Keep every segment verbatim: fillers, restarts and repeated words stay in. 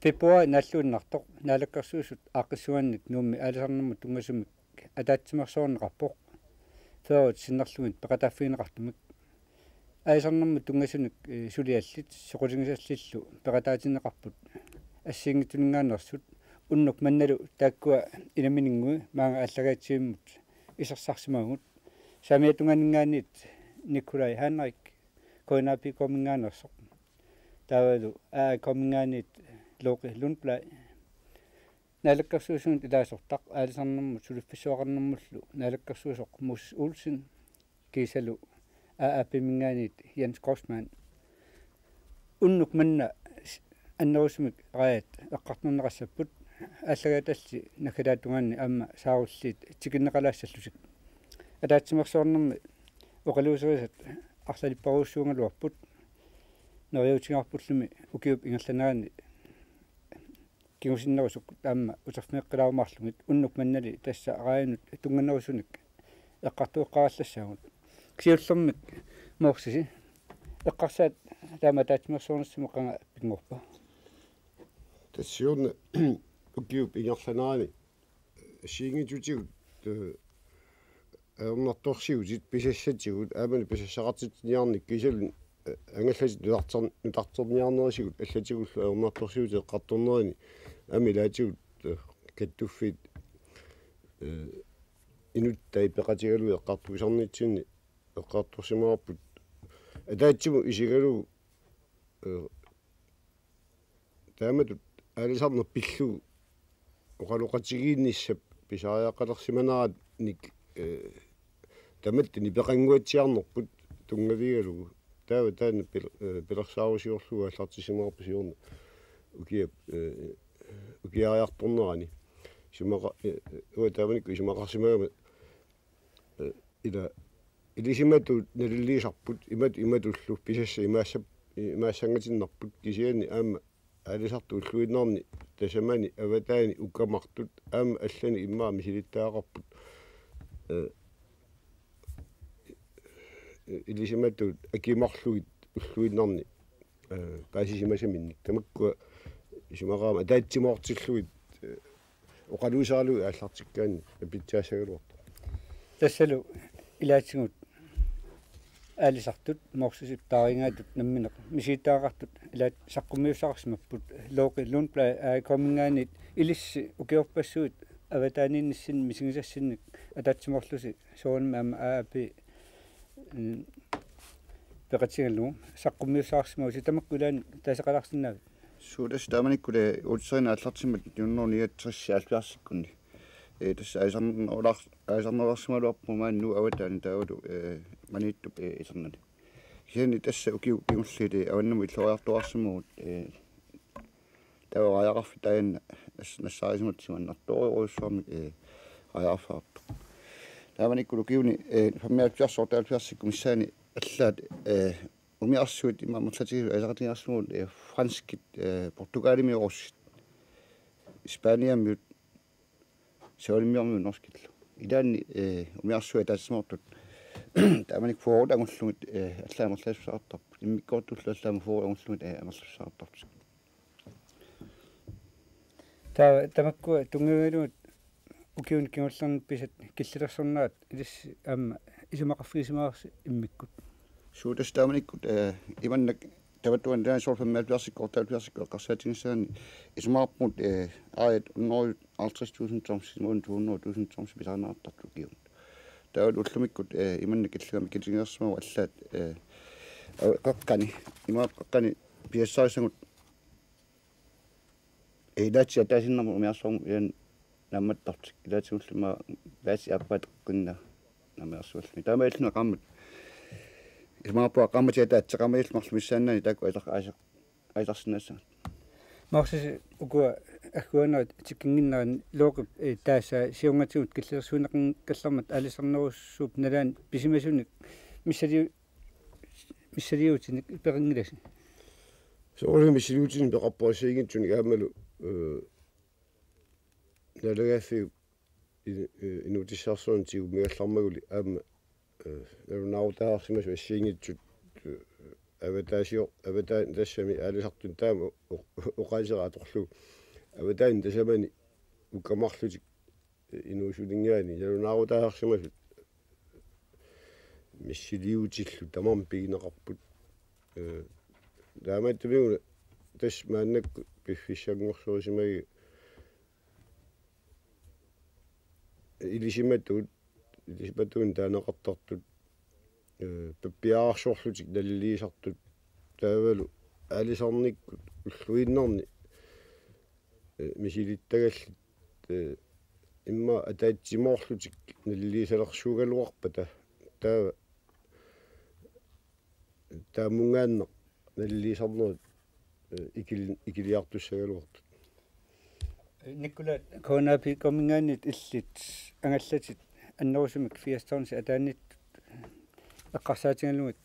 Februaari naalluinnartoq Naalakkersuisut aaqqissugaannik Nuummi aalisarnermut tunngasumik ataatsimeersuarneqarpoq. Fyrret sinnerlugit peqataaffigineqartumik. Aalisarnermut tunngasunik, eh, suliallit soqutigisallillu peqataatinneqarput assigiinngitsuninngaanneersut. Unnuk mannalu taakkua inamininnguit maanga aallakaatitsivimmut isersarsimavagut. Saamiata tungaaninngaanniit Nikolaj Henrik, K N A P K-minngaanneersoq. Taavalu A A K-minngaanniit Looqi Lundblad. Naalakkersuisunut ilaasortaq aalisarnermut suliffissuaqarnermullu naalakkersuisoq Moses Olsen, kiisalu A A P-minngaanniit Jens Grossmann. Unnuk manna s-, annerusumik raajat eqqartorneqassapput, aallakaatitassat naggataata tungaanni aamma saarulliit tikinneqalaassallutik. Ataatsimeersuarnermi oqaluuserisat arlalipparujussuugaluarput, neriuutigaarpullumi ukiup ingerlanerani kingusinnerusukkut aamma uterfigeqqilaarumaarlugit, unnuk mannali tassa raajanut tunnganerusunik eqqartueqqaarallassaagut. Siullermik Morsisi, eqqarsaat taama ataatsimeersuarnissamut qanga pinngorpa? Tassa siorna ukiup ingerlanerani assigiinngitsutigut, eh, ajornartorsiutit pisassatigut, aamma pisassaqartitsiniarneq kiisalu, eh, angallatit nutarter-, nutarterniarnerisigut allatigullu ajornartorsiutit eqqartornerini aamma ilaatigut, eh, kattuffiit, eh, inuttai peqatigalugit eqqartuisarnitsinni eqqartorsimavarput. Ataatsimut isigalugu, eh, taamatut aalisarneq pillugu oqaloqatigiinnissap pisariaqalersimaneranik, eh, tamatta nipeqannguatsiarnerput tunngavigalugu. Taava taanna pil-, eh, pilersaarusiorlugu aallartissimavarput siorna ukiap, eh, ukiariartornerani. Isumaqa-, eh, uanga taamanikkut isumaqarsimagama, eh, ila ilisimatuut naliliisarput imat-, imatullu pisassat imaassap-, imaassangatinnarput, kisianni aamma aalisartut ulluinnarni tasamani avataani ukamartut aamma allanik immaqa misilittagaqarput, eh, ilisimatuut akimarlugit ulluinnarni, eh, paasisimasaminnik. Tamakkua isumaqarama ataatsimoortillugit, eh, oqaluuseralugu aallartikkaanni apitsaassagaluarpoq. Tassalu ilaatigut aalisartut Morsisip taariingaatut nammineq misilittagaqartut ilaat saqqummiussaqarsimapput. Looqi Lundblad A A K-minngaanniit ilissi ukiorpassuit avataaniinnissinni misigisassinnik ataatsimoorlusi soorunami aamma A A P, mm, peqatigalugu saqqummiussaqarsimavusi, tamakku ilaanni taaseqalaarsinnaavit? Suu, tassa taamanikkut, eh, uutserina aallartimmat nitten hundrede niogtres halvfjerdsikkunni. Eh, tassa aalisarnerulaar-, aalisarnerulaarsimagaluarpugut maani Nuup avataani taavalu, eh, Maniitsup, eh, isernani. Kisianni tassa ukiut kingulliit, eh, avannamut illoriartuaarsimavugut, eh, taava raajaqarfik taajanna nas-, nassaarisimasoq simanartorujussuarmik, eh, raajaqarfiartoq. Taamanikkut ukiuni, eh, femoghalvfjerds otteoghalvfjerdsikkut missaanni allaat, eh, umiarsuit ima amerlatigisut aalisaqatigiinnarsimavagut, eh, franskit, eh, portugalimit russit, spaniamiut, savalimmiormiut norskillu. Ilaanni, eh, umiarsuit ataatsimoortut taamanikkut fyrret angullugit, eh, allaat amerlasussaqartarput. Immikkoortullu allaat fyrret angullugit, eh, amerlasussaqartarput. Taava tamakkua tunngavigalugit ukiuni kingullerni pisat killilersornerat ilissi aamma isumaqarfigisimavarsi immikkut? Suu, tassa taamanikkut, eh, imannak tamatuma nitten hundrede femoghalvfjerdsikkut otteoghalvfjerdsikkut eqqarsaatigissagaanni isumaqarpugut, eh, aajat hundrede halvtreds tusind tons, sisamat to hundrede tusind tons pisarineqartartut ukiumut. Taava ullumikkut, eh, imannak killingama killiliisimavagut allaat, eh, av-, qeqqani, ima qeqqani pisassarisagut, eh, ilaatigut ataasiinnarmut umiarsuarmut ilaanni naammattarlutik. Ilaatigullu ima ilaatigut aappaa teqqinna naammassiulluni. Taamaalilluni qaammat, isumaqarpunga qaammatit ataatsit, qaammatilluni marluk missaannaani taakku aalisar-, aalisar-, aalisarsinnaassagaat. Morsisi, ukua agguanerat tikinnginnerat Looqip, eh, taasaa siornatigut killilersuineqanngikkallarmat aalisarnerussuup nalaani pisimasunik missiliu-, missiliutinik peqanngilasi? Soorunami missiliutinik peqarpoq assigiinngitsunik aammalu, eh, naalagaaffiup i-, i-, inuutissarsiornermut tigummigallarmaguli aamma, eh, nalunaarutaasarsimasut assigiinngitsut, eh, avataasior-, avataani tassami aalisartuni taama o-, o-, oqaaseq atorlugu. Avataani tasamani uku marlutik inuusuttunngaanniit nalunaarutaasarsimasut missiliutillu tamarmik pigineqarput. Ee, taamaattumik una tassa maannakkut piffissanngorsorisimagit ilisimatuut, ilisimatuunut taaneqartartut, ee, pappiararsorlutik naliliisartut, taavalu aalisarnikkut ulluinnarni, ee, misilittagallit, ee, immaqa ataatsimoorlutik naliliisalersuugaluarpata, taava taamungaannaq naliliisarnerit, ee, ikil-, ikiliartussagaluartut. Nikolai, K N A P-minngaanniit illit angallatit annerusumik firstusind ataaniittut eqqarsaatigalugit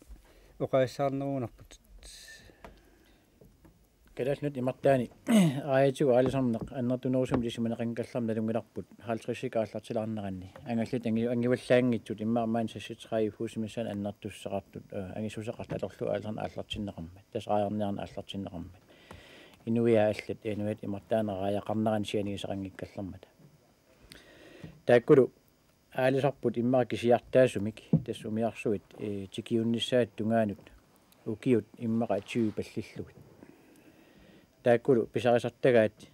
oqaasissaarnerugunarput. Kalaallit Nunaat imartaani raajatigut aalisarneq annertunerusumik ilisimaneqanngikkallarmat nalunngilarput halvtredsit aallartilaarneranni. Angallat angi-, angivallaanngitsut immaqa maani seksogtredive-usimissaani annertussuseqartut, ee, angissuseqartut atorlugu aalisarneq aallartinneqarmat. Tassa raajarniarneq aallartinneqarmat. Inuiaat allat, ee, Nunaat imartaani raajaqarneranni sianigisaqanngikkallarmata. Taakkulu aalisarput immaqa kisiartaasumik tassa umiarsuit, ee, tikiunnissaat tungaanut ukiut immaqa tyve pallillugit. Taakkulu pisarisartagaat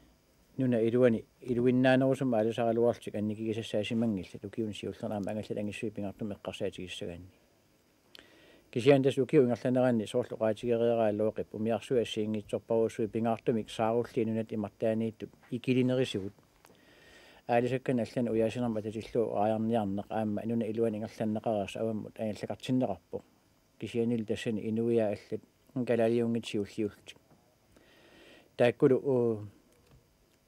nunap iluani iluinnaanerusumik aalisaraluarlutik annikigisassat isumanngillat ukiuni siullerni aamma angallat angissuit pingaartumik eqqarsaatigissagaanni. Kisianni tassa ukiup ingerlanerani soorlu oqaatigereeraa Looqip umiarsuit assigiinngitsorpassuit pingaartumik saarulliit Nunatta imartaaniittut ikilinerisigut. Aalisakkanik allanit ujaasinermik atatillugu raajarniarneq aamma nunap iluani ingerlanneqareersoq avammut angerlakartinneqarpoq. Kisiannili tassani inuiaat allat kalaaliunngitsut siulliullutik. Taakkulu, uu,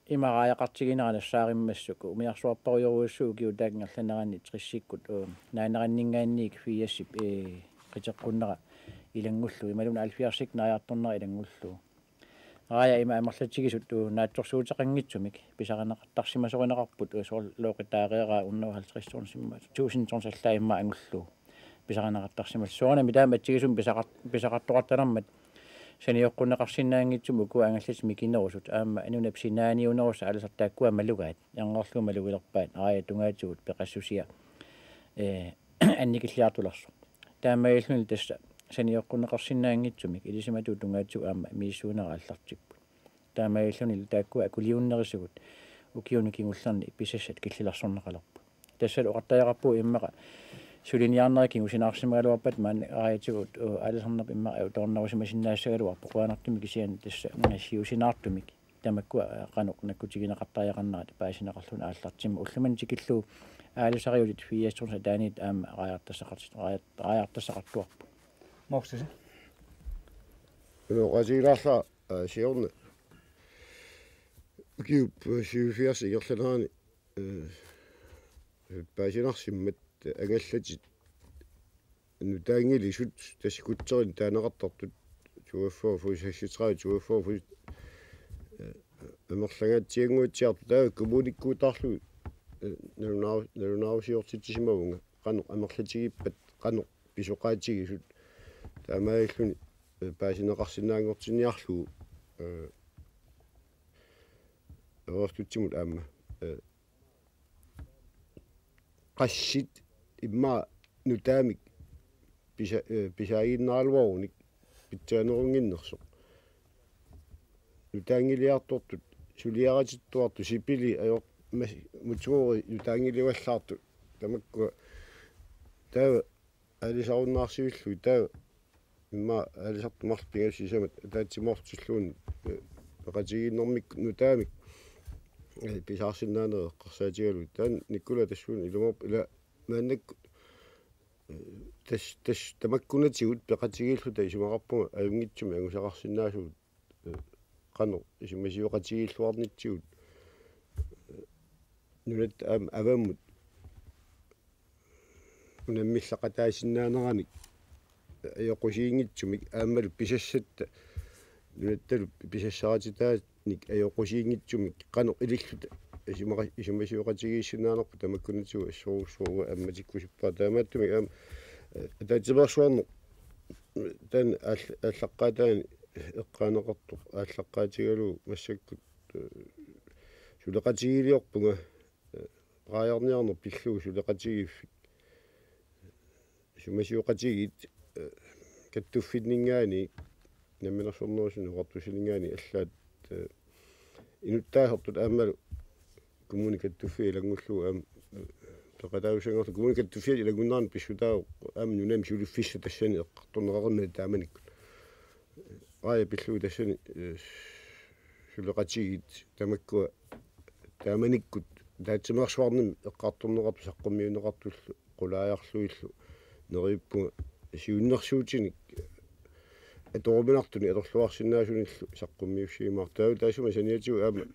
ima raajaqartiginera nassaarimmassuk umiarsuarparujorujussuuvoq ukiut taakku ingerlaneranni tressikkut, uu, naaneranninngaanniit firsip, ee, qiteqqunnera ilanngullugu, imaluunniit halvfjerdsikkut naajartornera ilanngullugu. Raaja ima amerlatigisut, uu, naatsorsuuteqanngitsumik pisarineqartarsimasorinaqarput, uu, soorlu Looqi taareeraa hundrede og halvtreds tusind, tusind tons allaat immaqa angullugu pisarineqartarsimallugu. Soorunami taama atsigisumik pisaqar-, pisaqartoqartalermat sanioqqunneqarsinnaanngitsumik ukua angallatit mikinerusut aamma nunap sinaaniunerusut aalisartut taakkua malugaat, ernerlugu malugilerpaat, raajat tungaatigut peqassusia, ee, annikilliartulersoq. Taamaalilluni tassa sanioqqunneqarsinnaanngitsumik ilisimatuut tungaatigut aamma misissuinerat aallartipput. Taamaalilluni taakkua akuliunnerisigut ukiuni kingullerni pisassat killilersorneqalerput. Tassalu oqartariaqarpugut immaqa suliniarnerit kingusinaarsimagaluarpata maani raajatigut, uu, aalisarnerput immaqa ajutoornerusimasinnaassagaluarpoq, qujanartumik kisianni tassa siusinaartumik tamakkua, ee, qanoq nakkutigineqartariaqarnerat paasineqarluni aallartimmata. Ullumimut tikillugu aalisariutit firstusind ataaniittut aamma raajartassaqart-, raajar-, raajartassaqartuarput. Morsisi. Inoqatigilaarla, aa, siorna. Ukiup, ee, syvogfirs ingerlanerani, ee, paasinarsimmat angallatit nutaanngilisut tassa kutserini taaneqartartut toogfyrre fod, seksogtredive, toogfyrre fod, ee, amerlangaatsiannguatsiartut taava kommunikkuutaarlugit, ee, nalunaaru-, nalunaarusiortitsisimavunga qanoq amerlatigippat, qanoq pisoqaatigisut. Taamaalilluni, ee, paasineqarsinnaanngortinniarlugu, ee, Avertutsimut aamma, ee, qassit immaqa nutaamik pisa-, ee, pisaaginnaraluarunik pitsaanerunnginnersoq. Nutaanngiliartortut suliaritittuartut sipili ajor-, mas-, motori nutaanngilivallaartut tamakkua taava aalisarunnaarsivillugu taava immaqa aalisartut marluk pingasut sisamat ataatsimoortillugit, ee, peqatigiinnermik nutaamik, ee, pisaarsinnaaneq eqqarsaatigalugu. Taanna Nikolai tassuuna ilumoorpoq ila maannakkut, ee, tas-, tas-, tamakkunatigut peqatigiilluta isumaqarpunga ajunngitsumik angusaqarsinnaasugut, ee, qanoq isumasioqatigiilluarnitsigut, ee, nunatta aamma avammut unammilleqataasinnaaneranik ajoqusiinngitsumik aammalu pisassatta nunattalu pisassarititaanik ajoqusiinngitsumik qanoq ililluta isumaqa-, isumasioqatigiissinnaanerput tamakkunatigut assorujussuaq ammatikkusuppara. Taamaattumik aamma, ee, ataatsimeersuarneq taanna aall-, aallaqqaataani eqqaaneqartoq aallaqqaatigalugu massakkut, eh, suleqatigiiliorpunga, eh, raajarniarneq pillugu suleqatigiiffik. Sumasioqatigiit, eh, kattuffinninngaanniit, Namminersornerusuni Oqartussaninngaanniit allaat, eh, inuttaasortut aammalu Kommune Kattuffiat ilanngullugu aamma, eh, peqataassanngorlugu Kommune Kattuffiata ilanngunneranut pissutaavoq aamma nunami suliffissaq tassani eqqartorneqarmat taamanikkut. Raaja pillugu tassani, eh, suleqatigiit tamakkua taamanikkut ataatsimeersuarnimi eqqartorneqartut saqqummiunneqartullu qulaajarlugillu neriuppunga siunnersuutinik atoruminartunik atorluarsinnaasunillu saqqummiussimaartoq. Taava taassuma saniatigut aamma,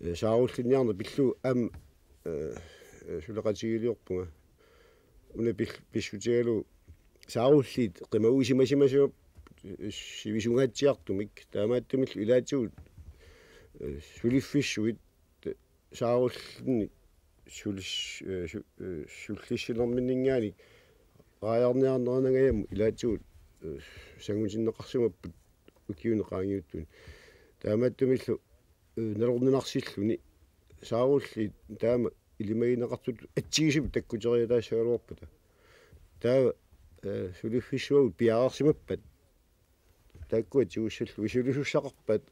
eh, saarullinniarneq pillugu aamma, eh, eh, suleqatigiiliorpunga. Una pil-, pissutigalugu saarulliit qimaguisimasimasoq, eh, sivisungaatsiartumik taamaattumillu ilaatigut, eh, suliffissuit saarullinnik sulis-, eh, su-, eh, sullissinerminninngaanniit raajarniarnerinangajammat ilaatigut, eh, sangutinneqarsimapput ukiuni qaangiuttuni. Taamaattumillu, eh, nalorninarsilluni saarulliit taama ilimagineqartutut atsigisumik takkuteriataassagaluarpata. Taava, eh, suliffissuagut piareersimappat. Taakkua tigussallugu sulisussaqarpat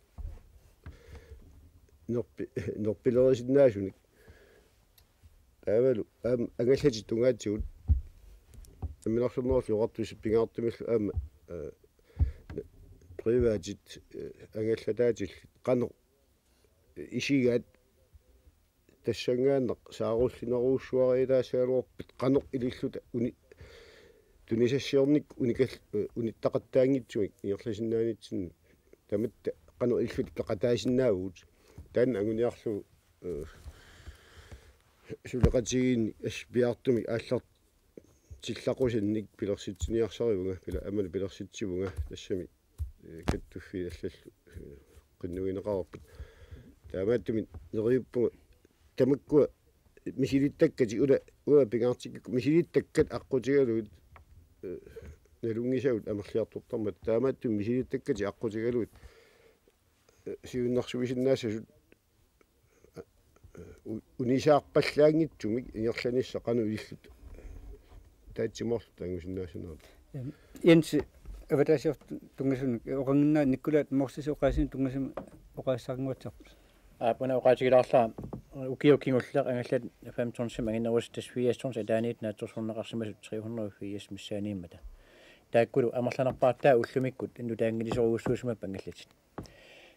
nerpi-, nerpilerisinnaasunik. Taavalu aamma angallatit tungaatigut Namminersornerullutik Oqartussat pingaartumillu aamma, eh, privatit, eh, angallataatillit qanoq isigaat tassanngaannaq saarullinerujussuariataassagaluarpat qanoq ililluta uni-, tunisassiornikkut unikal-, eh, unittaqattaanngitsumik ingerlasinnaanitsinni tamatta qanoq ililluta peqataasinnaavugut. Taanna anguniarlugu, eh, suleqatigiinnik assut piaartumik aallartillaqusannik pilersitsiniarsarivunga, pila-, aammalu pilersitsivunga tassami, eh, kattuffiit allallu, eh, qinnuigineqarput. Taamaattumik neriuppunga tamakkua misilittakkatik, una, una pingaartikkakku misilittakkat aqqutigalugit, eh, nalunngisagut amerliartortarmata. Taamaattumik misilittakkatik aqqutigalugit, eh, siunnersuisinnaassasut, eh, u-, unisaarpallaanngitsumik ingerlanissaq qanoq ililluta ataatsimoorluta angusinnaassanerluta. Em, Jens, avataasiortut tunngasunik, oqanngimmat Nikolai Morsese oqaasinut tunngasumik oqaaseqannguatsiarput. Aap, una oqaatigilaarlara ukiut kingulliit angallat femten tons anginnerusut tassa firs tons ataaniittut naatsorsorneqarsimasut tre hundrede og firs missaaniimmata. Taakkulu amerlanerpaartaat ullumikkut nutaanngilisorujussuusimappat angallatit.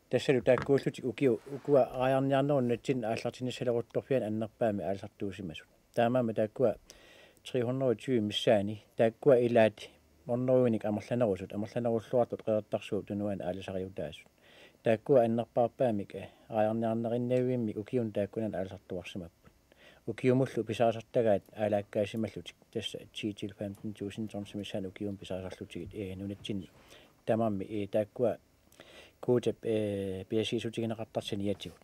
Tassalu taakkuullutik ukiut ukua raajarniarnerup nunatsinni aallartinissaleruttorfiani annerpaamik aalisartuusimasut. Taamaammat taakkua tre hundrede og tyve missaani, taakkua ilaat orneruinik amerlanerusut, amerlanerulluartut Qeqertarsuup Tunuani aalisariutaasut. Taakkua annerpaarpaamik, eh, raajarniarnerinnavimmik ukiuni taakkunani aalisartuarsimapput. Ukiumullu pisarisartagaat aalaakkaasimallutik, tassa ti til femten tusind tons missaani ukiumut pisarisarlutigit, eh, nunatsinni tamarmik, eh, taakkua kvotet, eh, piassiissutigineqartartut saniatigut.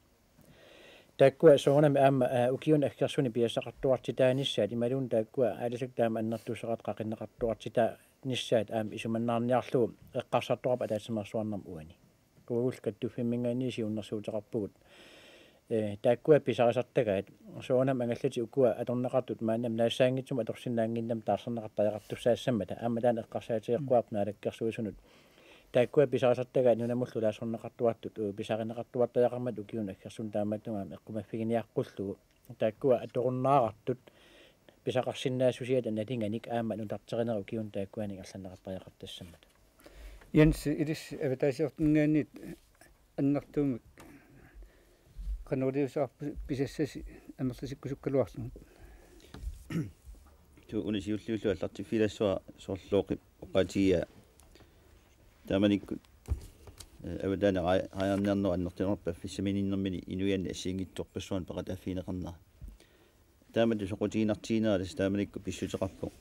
Taakkua soorunami aamma, eh, ukiuni aggersuni piassaqartuartitaanissaat imaluunniit taakkua aalisakkat taama annertussuseqartut qaqinneqartuartitaanissaat aamma isumannaarniarlugu eqqarsartoqarpoq ataatsimeersuarnermi uani. Uagullu kattuffimminngaanniit siunnersuuteqarpugut. Eh, taakkua pisarisartagaat soorunami angallatit ukua atorneqartut maannamut naassaanngitsumik atorsinnaannginnamik taarserneqartariaqartussaassammata aamma taanna eqqarsaatigeqquarput Naalakkersuisunut. Taakkua pisarisartagaat nunamullu ilaasorneqartuartut, uu, pisarineqartuartariaqarmata ukiuni aggersuni taamaattumik eqqumaffiginiaqqullugu. Taakkua atorunnaarartut pisaqarsinnaassusiata nalinganik aamma nutarterinerat ukiuni taakkuani ingerlanneqartariaqartassammata. Jens, ilissi avataasiortuninngaanniit annertuumik qanoq iliuuseqarpusi pisassasi amerlasikkusukkaluarlugu? Tuu, una siulliullugu aallartiffigilaassuara soorlu Looqip oqaatigaa. Taamanikkut, eh, avataani raa-, raajarniarnerup annertunerpaaffissiminninnermini inuiannit assigiinngitsorpassuarnik peqataaffigineqarnera. Taamatut soqutiginartiginera tassa taamanikkut pissuteqarpoq.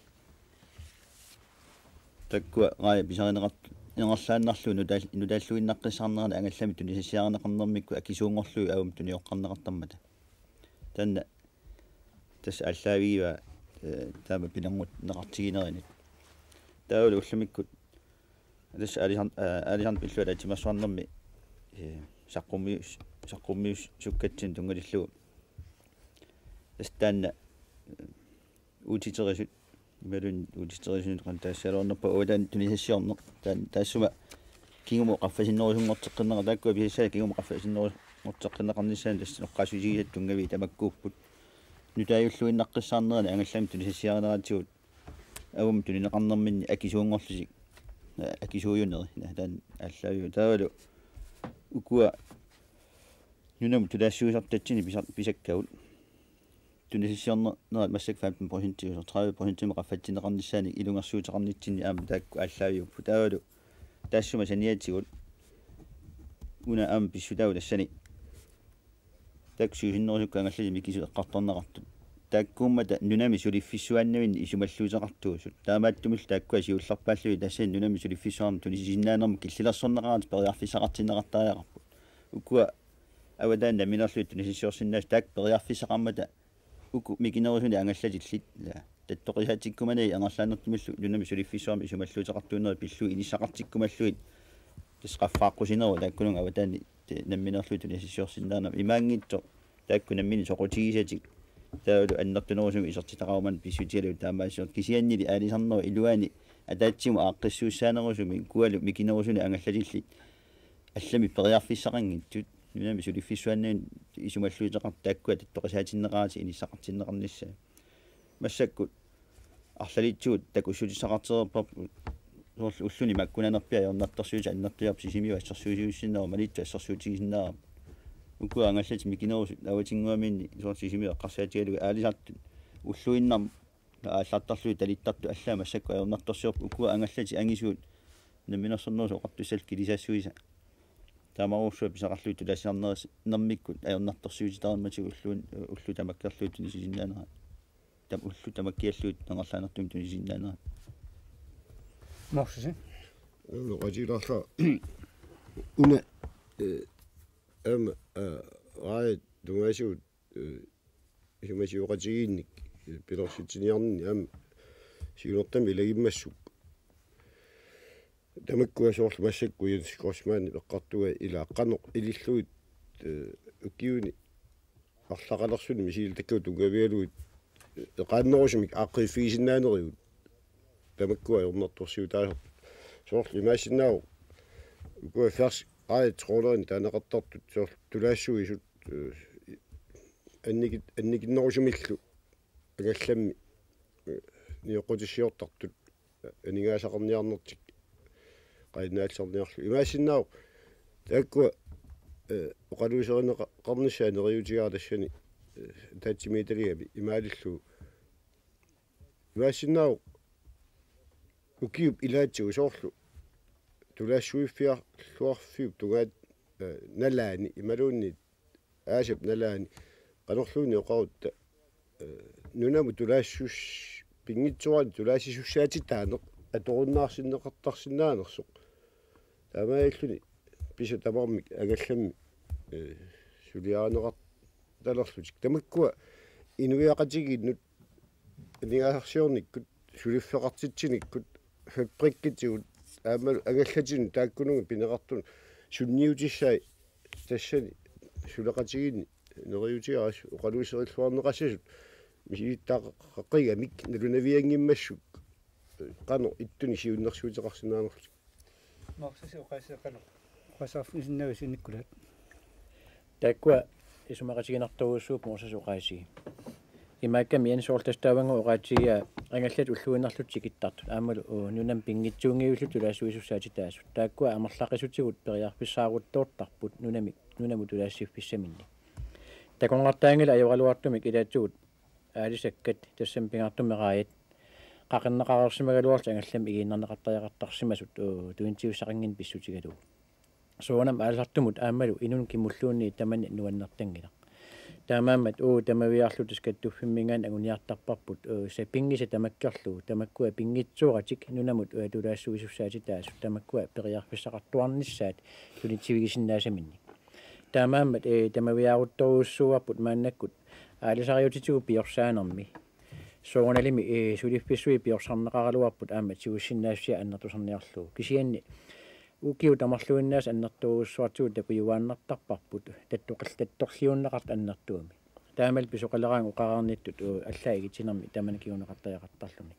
Taakkua raaja pisarineqart-, ingerlaannarlugu nutaal-, nutaalluinnaqqissaarnerani angallamik tunisassiarineqarnermikkut akisuunngorlugit aamma tunineqartarmata. Taanna tassa aallaavigivaa, eh, taama pinerneqartiginerinit. Taavalu ullumikkut Tassa aalisarn-, aa, aalisarneq pillugu ataatsimeersuarnermi, ee, saqqummius-, saqqummiussukkatsinnik tunngatillugu. Tassa taanna, ee, uutiterisut, imaluunniit uutiterisunik qanoq taassaagaluarnerput, uanga taanna tunisassiorneq. Taanna taassuma kingumut qaffasinnerusunngorteqqinneqartoq, taakkua pisassai kingumut qaffasinnerusunngorteqqinneqarnissaanut tassa inoqqaassutigisat tunngaviit tamakkuupput. Nutaajulluinnaqqissaarnerani angallammi tunisassiarineratigut. Aamma tunineqarnerminni akisuunngorlutik, ee, akisuujuneri, taanna aallaaviuvoq. Taavalu ukua nunamut tulaassuisartatsinnit pisa-, pisakkagut. Tunisassiornerat massakkut femten procent, tredive procentimut qaffatsinneqarnissaanik ilungersuuteqarnitsinni aamma taakku aallaaviupput. Taavalu taassuma saniatigut una aamma pissutaavugut tassani. Taakku siusinnerusukkut angallatit mikisut eqqartorneqartut. Taakkuummata nunami suliffissuaannavinni isumalluuteqartuusut. Taamaattumillu taakkua siullerpaallugit tassani nunami suliffissuarmi tunisisinnaanermut killilersorneqaratik periarfissaqartinneqartariaqarput. Ukua avataani nammineerlugit tunisassiorsinnaasut taakku periarfissaqarmata uku mikinerusunik angallatillit, ila, tattoqisaatsikkumanagit angerlaannartumillu nunami suliffissuarmi isumalluuteqartuunerit pillugit inissaqartikkumallugit tassa qaffaaqqusineruvoq taakkununnga avataani te-, nammineerlugit tunisassiorsinnaaneq. Imaanngitsoq taakku nammineq soqutigisatik taavalu annertunerusumik isertitaqarumaarneq pissutigalugu taamaasiortoq, kisiannili aalisarnerup iluani ataatsimut aaqqissuussaanerusumik ukualu mikinerusunik angallatillit allamik periarfissaqanngitsut, nunami suliffissuaannavinni isumalluuteqartut taakkua tattoqisaatinneqaratik inissaqartinneqarnissaat. Massakkut arlalitsigut takussutissaqartereerparput, soorlu ulluni makkunanerpiaq ajornartorsiutit annertuliarput, Sisimiut assersuutigisinnaavoq, Maniitsup assersuutigisinnaavoq. Ukua angallatit mikinerusut avatinnguamiinni soorlu Sisimiut eqqarsaatigalugit aalisartut ulluinnarni aallartarlugit talittartut allaat massakkut ajornartorsiorput, ukua angallatit angisuut Namminersornerusut Oqartussat kilisassuisa. Tamarsuaq pisaqarlugit tulaasarnermikkut ajornartorsiutitarimmatigut ulluin-, ullut tamakkerlugit tunisisinnaanerat. Tam-, ullut tamakkiallugit angerlaannartumik tunisisinnaanerat. Morsisi. Oqatigilaarlunga una, eh, aamma, eh, raajat tungaasigut, eh, isumasioqatigiinnik, eh, pilersitsiniarninni aamma siunertamik ilagimmassuk. Tamakkua soorlu massakkut Jens Grossmann eqqartugaa ilaa qanoq ilillugit, eh, ukiuni arlaqalersuni misilittakkavut tunngavigalugit, eh, eqaannerusumik aaqqiiffigisinnaanerigut. Tamakkua ajornartorsiutaasarput. Soorlu imaassinnaavoq ukua færs-, aaja trålerini taaneqartartut soorlu tulaassuisut, eh, annikit-, annikinnerusumillu angallammi, eh, nioqqutissiortartut, eh, aningaasaqarniarnertik qainnaallernniarlugit. Imaassinnaavoq taakkua, eh, oqaluuserineqarnissaat neriuutigaara tassani, eh, taxameterigami imaalillugu. Imaassinnaavoq ukiup ilaatigut soorlu tulaassuiffiarluarfiup tungaanut, eh, nalaani imaluunniit aasap nalaani qanorluunniit oqarutta, eh, nunamut tulaassus-, pinngitsoorani tulaasisussaatitaaneq atorunnaarsinneqartarsinnaanersoq. Taamaalilluni pisa tamarmik angallammi, eh, suliarineqartalerlutik. Tamakkua inuiaqatigiinnut, aningaasarsiornikkut, suliffeqartitsinikkut, fabrikkitigut, aammalu angallatinut taakkununnga pineqartunut sunniutissai tassani suleqatigiinni neriuutigaara oqaluuserilluarneqassasut misilittagaqqigamik nalunavianngimmassuk qanoq ittunik siunnersuuteqarsinnaanerlutik. Morsisi oqaasii qanoq? Oqaaseqarfigisinnaavisi Nikkulaat? Taakkua isumaqatiginartorujussuupput Morsisi oqaasii. Imaakkami Jens soorlu tassa taavannga oqaatigaa angallatit ulluinnarlutik tikittartut aammalu, uu, nunami pinngitsuunngivillutik tulaassuisussaatitaasut. Taakkua amerlaqisutigut periarfissaaruttoortarput nunami, nunamut tulaassiffissaminnik. Takornartaanngilaq ajoraluartumik ilaatigut aalisakkat tassami pingaartumik raajat qaqinneqareersimagaluarlutik angallammi igiinnarneqartariaqartarsimasut, uu, tunitsivissaqannginneq pissutigalugu. Soorunami aalisartumut aammalu inunnik kimulluunniit tamanna nuannertanngilaq. Taamaammat, uu, tamaviaarluta Kattuffimminiit anguniartarparput, uu, sapinngisat tamakkerlugu, tamakkua pinngitsooratik nunamut, uu, tulaassuisussaatitaasut, tamakkua periarfissaqartuarnissaat tunitsivigisinnaasaminnit. Taamaammat, ee, tamaviaaruttorujussuuarput maannakkut aalisariutitigut piorsaanermi. Soorunalimi, ee, suliffissuit piorsarneqaraluarput aamma tigusinnaassiaq annertusarniarlugu. Kisianni Ukiut tamarluinnaasa annertoorujussuartigut takujuaannartarparput tattoqal-, tattorliunneqartut annertuumik. Taamalu pisoqaleraangat oqareernittut, uu, allaat igitinermi tamanna kinguneqartariaqartarluni.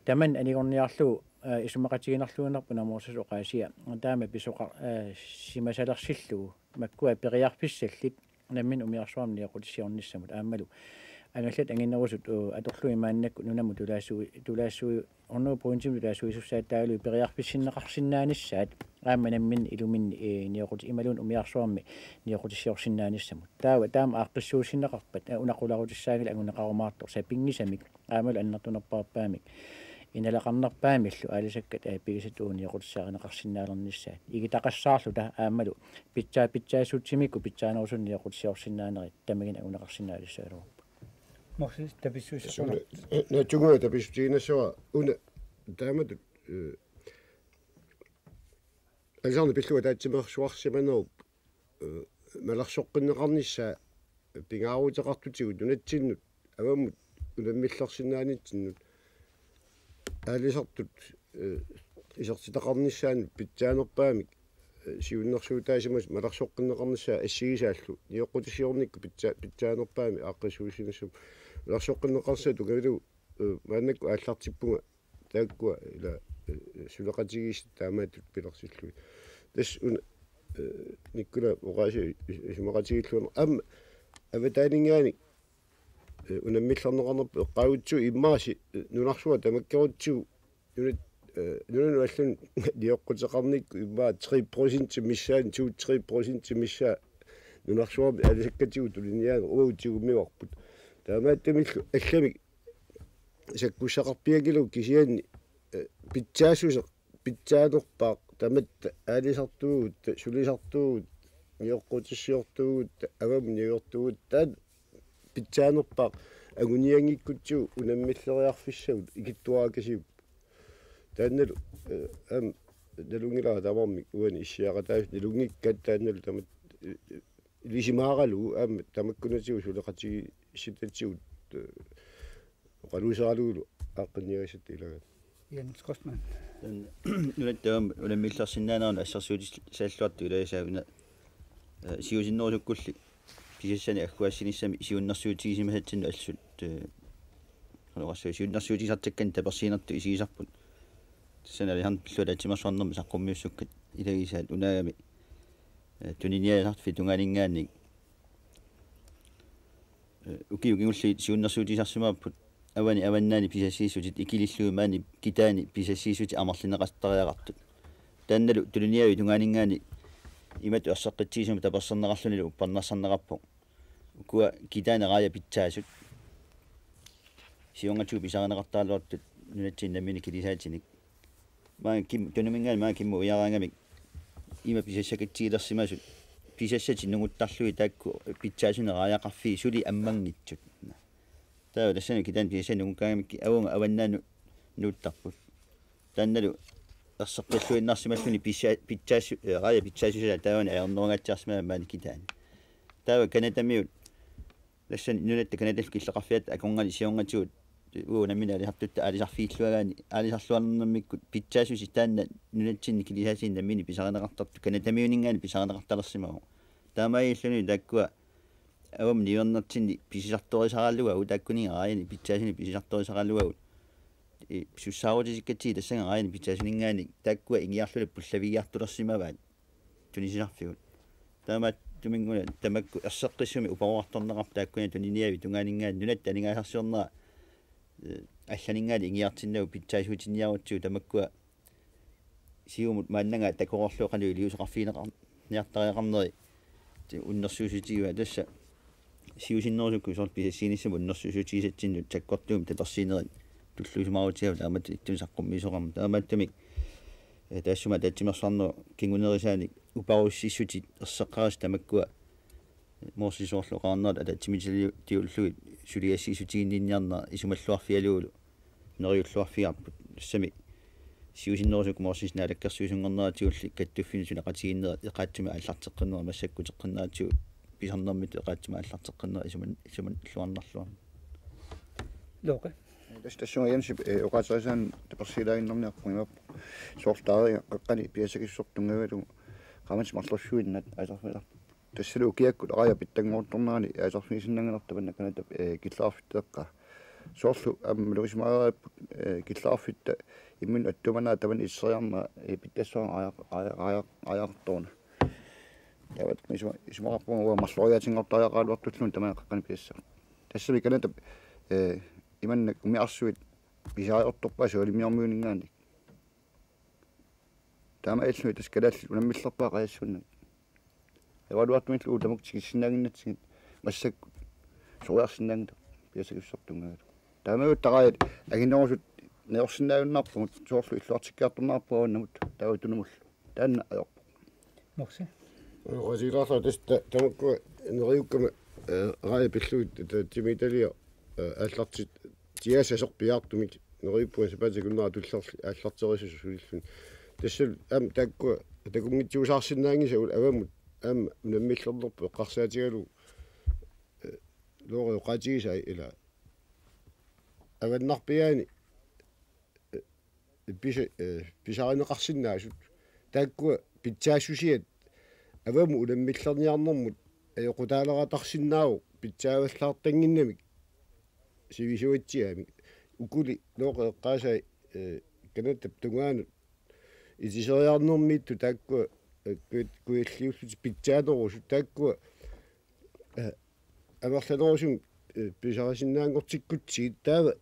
Tamanna anigorniarlugu, aa, isumaqatiginarluinnarpoq Namoorsasoq oqaasia. Taama pisoqa-, aa, simasalersillugu makkua periarfissallit nammineq umiarsuarmi nioqqutissiornissamut aammalu angallat anginerusut, uu, atorlugit maannakkut nunamut tulaasui-, tulaasui-, hundrede procentimik tulaasuisussaattaarlugit periarfissinneqarsinnaanissaat aamma nammineq iluminni, ee, nioqqut-, imaluunniit umiarsuarmi nioqqutissiorsinnaanissamut. Taava taama aaqqissuussinneqarpat, ee, una qularutissaanngilaq anguneqarumaartoq sapinngisamik aammalu annertunerpaamik inaleqarnerpaamillu aalisakkat, ee, pigisat uunioqutissarineqarsinnaalernissaat. Igitaqassaarluta aammalu pitsaa-, pitsaassutsimikkut pitsaanerusunik nioqqutissiorsinnaanerit tamaginnik anguneqarsinnaalissagaluarput. Morsis, tapissuussissuuna. Naatsunnguaq tapissuutigiinnassavara una taamatut, ee, aalisarneq pillugu ataatsimeersuarsimanerup, ee, malersoqqinneqarnissaa pingaaruteqartutigut nunatsinnut avammut unammillersinnaanitsinnut aalisartut, ee, isertitaqarnissaannut pitsaanerpaamik, ee, siunnersuutaasimasut malersoqqinneqarnissaat assigisaallu nioqqutissiornikkut pitsa-, pitsaanerpaamik aaqqissuussinissamut malersoqqinneqarnissaat tungavilu, ee, maannakkut aallartippunga taakkua ila, ee, suleqatigiissut taamaattut pilersillugit. Tassa una, ee, Nikkula oqaasia is-, isumaqatigiilluarneq aamma avataaninngaanniit, ee, unammillerneqarnerput eqqaagutsigu immaasi, ee, nunarsuaq tamakkerutsigu nunat, ee, nunanut allanut nioqquteqarnikkut immaqa tre procent missaani, to tre procent missaa nunarsuarmi aalisakkatigut tuniniaaneq uagut tigummivarput. Taamaattumillu allamik sakkussaqarpianngilagut kisianni, ee, pitsaassuseq pitsaanerpaaq tamatta aalisartuugutta, sulisartuugutta, nioqqutissiortuugutta, avammut niuertuugutta taanna pitsaanerpaaq angunianngikkutsigu unammilleriarfissagut ikittuarakasiupput. Taannalu, ee, aamma nalunngilara tamarmik uani issiaqataasut nalunngikkaat taannalu tamatta, ee, ilisimaaralugu aamma tamakkunatigut suleqatigiissitatigut, ee, oqaluuseralugulu aaqqinniagassat ilagaat. Jens Grossmann. Taanna nunatta aamma unammillersinnaanerannut assersuutissalluartut ilagisaat una, ee, siusinnerusukkulli pisassanik agguaassinissami siunnersuutigisimasatsinnut assut, ee, oqassu siunnersuutigisartakkanik tapersiinertut isigisarput. Tassani aalisarneq pillugu ataatsimeersuarnermi saqqummiussukkat ilagisaat unaagami, ee, tuniniaasarfik tungaaninngaanniit Ee, ukiut kingulliit siunnersuutigisarsimappat avani avannaani pisassiissutit ikilillugit maani kitaani pisassiissutit amerlineqartariaqartut. Taannalu tuniniaavi tungaaninngaanniit imatut erseqqitsigisumik taperserneqarlunilu uppernarsarneqarpoq. Ukua kitaani raajat pitsaasut siornatigut pisarineqartaraluartut nunatsinni nammineq kilisaatinik. Maanga Kim, Tunumi-nngaanniit maanga Kimmut uiaraangamik ima pisassakatsigilersimasut. Pisassatit nunguttarlugit taakku pitsaasunik raajaqarfiit suli ammanngitsut. Taava tassani kitaani pisassanik nungukkaangamikkit avunga avannaani nuuttarput. Taannalu erseqqilluinnarsimalluni pissa-, pitsaasu-, ee, raajat pitsaasusaat taavani ajornerungaatsiarsimavaat maani kitaani. Taava Canadamiut tassani nunatta Canadallu killeqarfiata akornanni siornatigut uagut nammineq aalisartutta aalisarfiilluagaanni aalisarluarnermikkut pitsaasusi taanna nunatsinni kilisaatinik nammineq pisarineqartartoq Canadamiuninngaanniit pisarineqartalersimavoq. Taamaalilluni taakkua avammut niuernerminni pisisartorisaraluagut taakkuninnga raajanik pitsaasunik pisisartorisaraluagut. Ee, sussaarutisikkatsigit tassannga raajanik pitsaasuninngaanniit taakkua ingiarluta pullavigiartulersimavaat tunisisarfigut. Taamaattumik-una tamakku erseqqissumik uparuartorneqarput taakkunani tuniniaavi tungaaninngaanniit nunatta aningaasarsiornera, ee, allaninngaanniit ingiartinnagu pitsaasuutinniarutsigu tamakkua siumut maannangaat takorloorlugit qanoq iliuuseqarfigineqar-, niartariaqarneri ti-, unnersuussutigivaat tassa siusinnerusukkut soorlu pisassiinissamut unnersuussutigisatsinnut sakkortuumik tapersiinerit tulluusimaarutigaat taamatut ittunik saqqummiisoqarmat. Taamaattumik, ee, taassuma ataatsimeersuarnerup kingunerisaanik uparussissutit erseqqarisut tamakkua Morsip soorlu oqarnerat ataatsimiititaliullugit suliassiissutiginninniarnera isumalluarfigalugulu neriulluarfigaarput. Tassami siusinnerusukkut Morsip naalakkersuisunngorneratigulli kattuffimmik suleqatigiinnerat eqaatsumik aallarteqqinnerat massakkuteqqinneratigut pisarnermit eqaatsumik aallarteqqinnerat isuman-, isumalluarnarluarmat. Looqa. Tassa tassunga Jensip, eh, oqaatigerisaanut tapersiilaaginnarniarpoq imaappoq. Soorlu taava qeqqani pisassakassuseq tunngavigalugu qaammatit marlorsuinnaq aasarfilar. Tassalu ukiakkut arajat pitsanngortornerani aasarfigisinnaanngilarput tamanna Canadap, eh, killeqarfitta eqqaa. Soorlu aamma malugisimagaluarparput, eh, killeqarfitta imminut attuumanera tamanna itseriarnera, eh, pitsassuarnut aajaq-, aajaq-, aajaq-, aajaqartoruna. Taava isuma-, isumaqarpunga uanga marloriaatinngortariaqaraluartulluunniit tamaat qeqqani pisassaq. Tassami Canadap, eh, imannak umiarsuit pisariaqartorpaat sualimmiormiuninngaanniit. Taamaalilluni tassa kalaallit unammillerpaat qajassuunnaat. Ajoraluartumillu uagut tamakku tikissinnaannginnatsigit massakkut soriarsinnaanngilaq pisassakassuseq tunngavigalugu. Taamaattaraat anginerusut najorsinnaajunnaarpugut soorlu illuartikkiartorneqarpugut avannamut taava tunumullu. Taanna ajorpoq. Morsi. Oqaatigilaarlugu tassa ta-, tamakku neriukkama, eh, raja pillugit ta-, timitaliaq, eh, aallartit tiasasorpiaartumik neriuppunga sapaatip akunnera tullerli aallarterisasut sulilluni. Tassa aamma taakku takunngitsuusaarsinnaanngisagut avammut aamma unammillernerput eqqarsaatigalugu, eh, looqi oqaatigisai ila avannarpiaani, eh, pisa-, eh, pisarineqarsinnaasut. Taakkua pitsaassusiat avammut unammillerniarnermut ajoqutaaleratarsinnaavoq pitsaavallaartannginnamik sivisuatsiaamik. Ukuli looqi eqqaasai, eh, Canadap tungaanut itiseriarnermiittut taakkua, eh, kuit-, kujalliullutik pitsaanerusut taakkua, eh, amerlanerusumik, eh, pisarisinnaanngortikkutsigit taava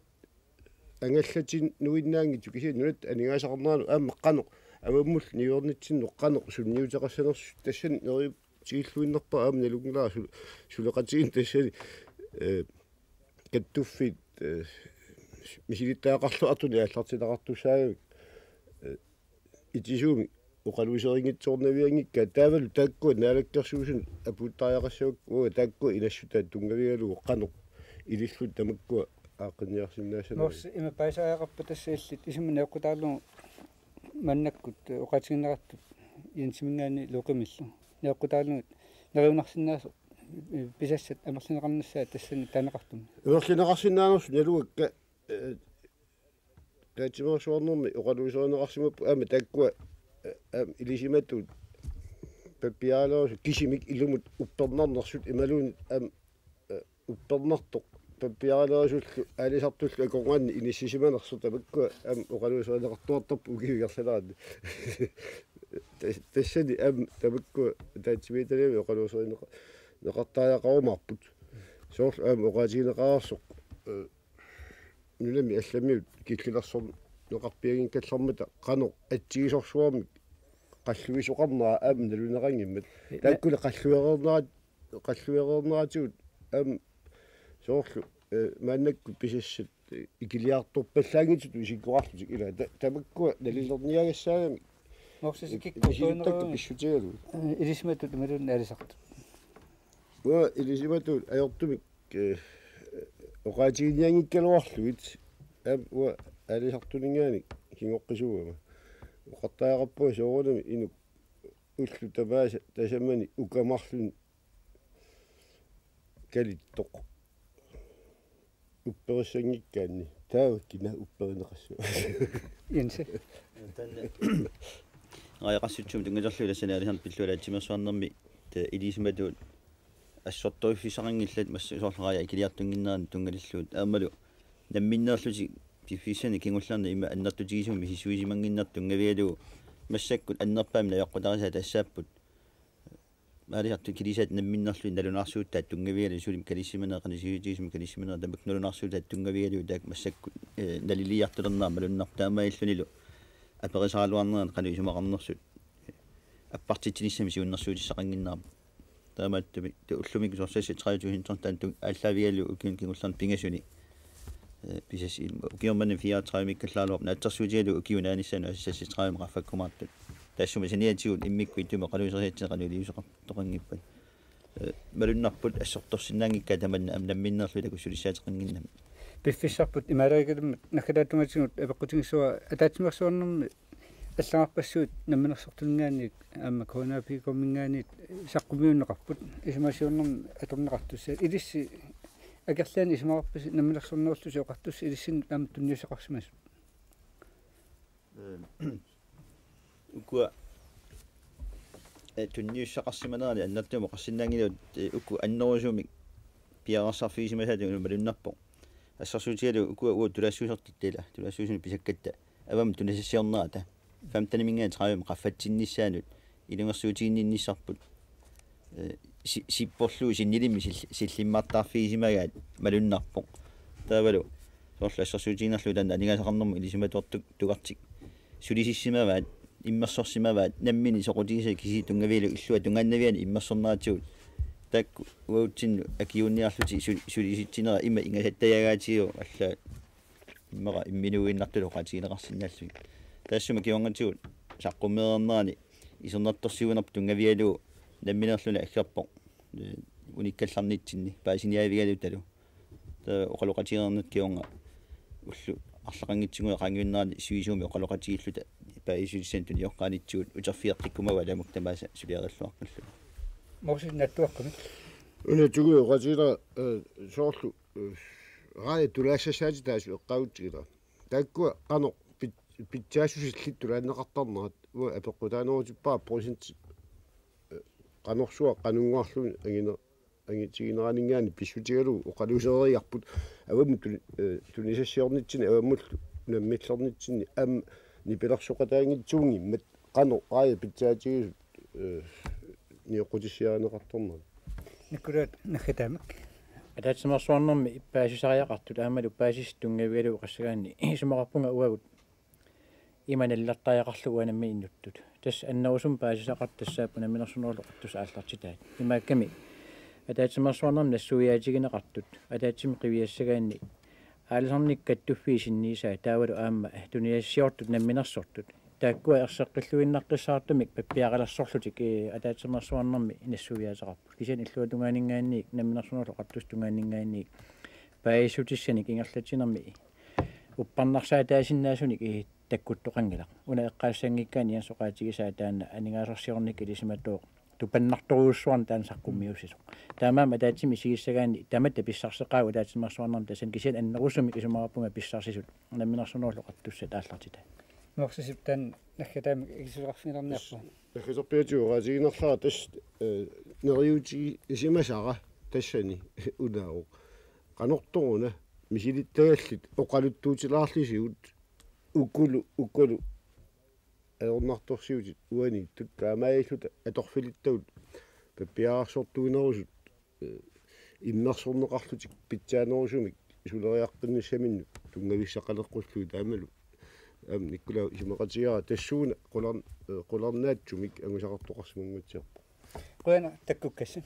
angallatinnuinnaanngitsut kisianni nunatta aningaasaqarneranut aamma qanoq avammullu niuernitsinnut qanoq sunniuteqassanersut tassani neriup tigulluinnarpara aamma nalunngilara sul-, suleqatigiinneq tassani, eh, kattuffiit, eh, misilittagaqarluartunik aallartinneqartussaagamik, eh, itisuumik oqaluuserinngitsoornavianngikkaat taavalu taakkua naalakkersuisunut apuuttariaqassavakka uagut taakkua inassutaat tunngavigalugu qanoq ilillutik tamakkua aaqqinniarsinnaassanersut. Morsi ima paasariaqarpat tassa illit isummat najoqqutaalugu maannakkut oqaatigineqartut Jensiminngaanniit Loqimillu. Najoqqutaalugit neriunarsinnaasoq, eh, pisassat amerlineqarnissaat tassani taaneqartumik. Amerlineqarsinnaanersut naluakka, eh, ataatsimeersuarnermi oqaluuserineqarsimapput aamma taakkua, eh, aamma ilisimatut pappiareerusut kisimik ilumut uppernarnersut imaluunniit aamma, eh, uppernartoq pappiareerusullu aalisartullu akornanni inissisimanersut tamakkua aamma oqaluuserineqartuartarput ukiuersalerani. Tas-, tassani aamma tamakkua ataatsimiititaliami oqaluuserineqa-, neqartariaqarumaarput. Soorlu aamma oqaatigineqareersoq, eh, nunami allamiut killilersorneqarpianngikkallarmata qanoq atsigisorsuarmik qalluisoqarnera aamma naluneqanngimmat. Taakkuli qalluereernerat-, qalluereerneratigut aamma soorlu, eh, maannakkut pisassat, eh, ikiliartorpallaanngitsutut isikkoqarlutik ila ta-, tamakkua nalilerniagassaagamik. Morsi sikikkortuinerugami. Ilisittakka pissutigalugu. Eh, ilisimatut imaluunniit aalisartut. Uanga ilisimatut ajortumik, eh, oqaatigiinnianngikkaluarlugit aamma uanga aalisartuninngaanniit kingoqqisuugama. Oqartariaqarpunga soorunami inuk ullut tamaasa tasamani uka marlunni kalittoq upperissanngikkaanni taava kina upperineqassavat? Jensi. Taanna rajaqassutsimut tunngatillugu tassani aalisarneq pillugu ataatsimeersuarnermi ta-, ilisimatuut assortoriffissaqanngillat massa soorlu raja ikiliartunnginneranut tunngalillugit aammalu namminneerlutik piffissani kingullerni ima annertutigisumik misissuisimannginnertut tunngavigalugu massakkut annerpaamik najoqqutarisaat tassaapput aalisartut kilisaat namminneerlutik nalunaarsuuttaat tunngavigalugu sulimmik kalissisimanerat qanoq sivisutigisumik kalissisimanerat tamakku nalunaarsuuttaat tunngavigalugu taakku massakkut, eh, naliliiartulernerat malunnarpoq taamaalillunilu aperisaraluarnerat qanoq isumaqarnersut, eh, appartitsinissamik siunnersuutissaqannginnera. Taamaattumik ta ullumi soorlu seksogtredive tusind tonit taanna aallaavigalugu ukiuni kingullerni pingasuni, eh, pisas-, ukiormanna fireogtredivemikkallaaraluarpoq naatsorsuutigalugu ukiup naanissaanut seksogtredive qaffakkumaartut. Taassuma saniatigut immikkut ittumik oqaluuserisatsinnut qanoq iliuuseqartoqanngippat. Eh, malunnarput assortorsinnaanngikkaat tamanna aamma namminneerlutik takussutissaateqannginnami. Piffissarput imaaliigilimmat naggataata tungaatigut apeqqutigissuara ataatsimeersuarnermi allagarpassuit namminersortuninngaanniit aamma K N A P-minngaanniit saqqummiunneqarput isumasioreernermi atorneqartussat ilissi akerlianik isumaqarpisi namminersornerullusi oqartussat ilissinnut aamma tunniussaqarsimasut? Ukua, eh, tunniussaqarsimanerani annertuumik oqarsinnaanngilagut, eh, uku annerusumik piareersarfigisimasaat una malunnarpoq. Assersuutigalugu ukua uagut tulaassusertut, ila tulaassusermut pisakkatta avammut tunisassiornerata femteniminngaanniit tredivemut qaffatsinnissaanut ilungersuutiginninnissarput, eh, si-, sipporlugu sinnilimmik sill-, sillimmartarfigisimagaat malunnarpoq. Taavalu soorlu assersuutigiinnarlugu taanna aningaasaqarnermut ilisimatuartugartik sulisissimavaat, immersorsimavaat, nammineq soqutigisaat kisiat tunngavigalugit illuatungaannavianik immersorneratigut. Taakku uagutsinnut akiuunniarlutik su-, sulisitsinera ima ingasattajaagaatigu allaat immaqa imminuinnartullu oqaatigineqarsinnaallugit. Taassuma kingornatigut saqqummeereernerani isornartorsiuinerput tunngavigalugu nammineerluni aggerpoq, eh, unikkallarnitsinni paasiniaavigalutalu. Taava oqaloqatigereernertut kingorna ullut arlaqanngitsunnguit qaangiunnerani sivisuumik oqaloqatigiilluta paasissutissanik tuniorneqarnitsigut uterfigeqqikkumavaat aamma tamaasa suliarilluaqqullugu. Mogens, naatsuakkumik. Una tigujoqatigilara, eh, soorlu, eh, raajat tulaassassaatit taasut eqqaagutsigilaa. Taakkua qanoq pit-, pitsaassusillit tulaanneqartarnerat uanga apeqqutaanerutippara procentit, eh, qanorsuaq qanunnguarluunniit angine-, angitigineraninngaanniit pissutigalugu oqaluuseriarput avammut tun-, eh, tunisassiornitsinni avammullu unammillernitsinni aamma nipilersoqataanngitsuunngimmat qanoq raajat pitsaatigisut, eh, nioqqutissiarineqartarnerat. Nikolai Naggataamik. Ataatsimeersuarnermi paasisariaqartut aammalu paasissutip tunngavigalugu oqassagaanni isumaqarpunga uagut ima nalilertariaqarlugu uanga nammineq innuttut. Tassa annerusumik paasisaqartut tassaapput Namminersornerullutik Oqartussat aallartitaat. Imaakkami ataatsimeersuarnermi nassuiaatigineqartut ataatsimik qiviassagaanni aalisarnikkut kattuffii sinniisaat taavalu aamma tunisassiortut namminersortut. Taakkua erseqqilluinnaqqissaartumik pappiaqqalersorlutik, eh, ataatsimeersuarnermi nassuiaateqarput. Kisianni illuatungaaninngaanniit, Namminersornerullutik Oqartussat tungaaninngaanniit, paasissutissanik ingerlatsinermi uppernarsaataasinnaasunik, eh, takkuttoqanngilaq. Una eqqaassanngikkaanni Jens oqaatigisaa taanna aningaasarsiornikkut ilisimatuvoq tupannartorujussuarnik taanna saqqummiussisoq. Taamaammat ataatsimik isigissagaanni tamatta pissarseqaagut ataatsimeersuarnermi tassani, kisianni annerusumik isumaqarpunga pissarsisut Namminersornerullutik Oqartussat aallartitaat. Nuersisip taanna Naggataamik ikisuleqarfigineqarniarpoq. Naggataarpiatigut oqaatigiinnarlara tassa, eh, neriuutigisimasara tassani unaavoq. Qanortoruna misilittagallit oqaluttuutilaarlisigut ukulu, ukulu ajornartorsiutit uaniittut taamaalilluta atorfilittagut pappiararsortuinerusut, eh, immersorneqarlutik pitsaanerusumik suleriaqqinnissaminnut tunngavisseqaleqqullugit taamalu. Aamma Nikolai isumaqatigaara tassuuna qular-, eh, qularnaatsumik angusaqartoqarsimanguatsiarpoq. Qujanaq takkukkassi.